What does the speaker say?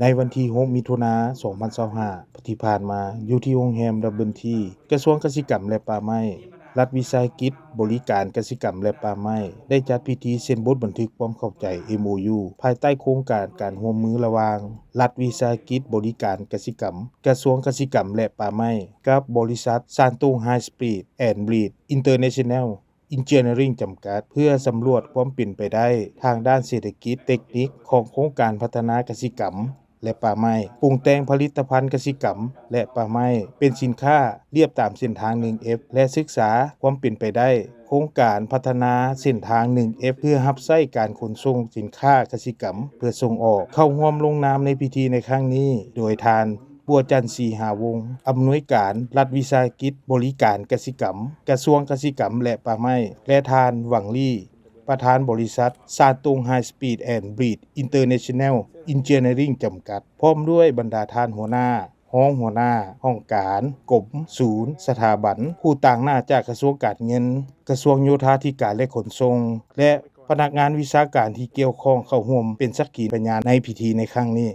ໃນວັນທີຫົກ ມິຖຸນາ ສອງພັນຊາວຫ້າ ທີ່ຜ່ານມາ, ຢູ່ທີ່ໂຮງແຮມດັບເບິນທີ ກະຊວງກະສິກຳ ແລະ ປ່າໄມ້, ລັດວິສາຫະກິດບໍລິການກະສິກຳ ແລະ ປ່າໄມ້ ໄດ້ຈັດພິທີເຊັນບົດບັນທຶກຄວາມເຂົ້າໃຈ ເອັມໂອຢູ ພາຍໃຕ້ໂຄງການການຮ່ວມມືລະຫວ່າງ ລັດວິສາຫະກິດບໍລິການກະສິກຳ ກະຊວງກະສິກຳ ແລະ ປ່າໄມ້ ກັບບໍລິສັດ Shantung High Speed and Breed International Engineering ຈຳກັດ ເພື່ອສຳຫຼວດຄວາມເປັນໄປໄດ້ທາງດ້ານເສດຖະກິດ, ເຕັກນິກຂອງໂຄງການພັດທະນາກະສິກຳ ແລະ ປ່າໄມ້, ປຸງແຕ່ງຜະລິດຕະພັນກະສິກຳ ແລະ ປ່າໄມ້ ເປັນສິນຄ້າລຽບຕາມເສັ້ນທາງ ໜຶ່ງເອັຟ ແລະ ສຶກສາຄວາມເປັນໄປໄດ້ໂຄງການພັດທະນາເສັ້ນທາງ ໜຶ່ງເອັຟ ເພື່ອຮັບໃຊ້ການຂົນສົ່ງສິນຄ້າກະສິກຳເພື່ອສົ່ງອອກ. ເຂົ້າຮ່ວມລົງນາມໃນພິທີໃນຄັ້ງນີ້ ໂດຍທ່ານ ບົວຈັນ ສີຫາວົງ ອຳນວຍການລັດວິສາຫະກິດບໍລິການກະສິກຳ ກະຊວງກະສິກຳ ແລະ ປ່າໄມ້ ແລະ ທ່ານ ຫວັງ ລີ ປະທານບໍລິສັດ Shantung High Speed and Breed International Engineering ຈຳກັດ ພ້ອມດ້ວຍບັນດາທ່ານຫົວໜ້າ, ຮອງຫົວໜ້າຫ້ອງການ, ກົມ, ສູນ, ສະຖາບັນ, ຜູ້ຕາງໜ້າຈາກກະຊວງການເງິນ, ກະຊວງໂຍທາທິການ ແລະ ຂົນສົ່ງ ແລະ ພະນັກງານວິຊາການທີ່ກ່ຽວຂ້ອງເຂົ້າຮ່ວມເປັນສັກຂີພະຍານໃນພິທີໃນຄັ້ງນີ້.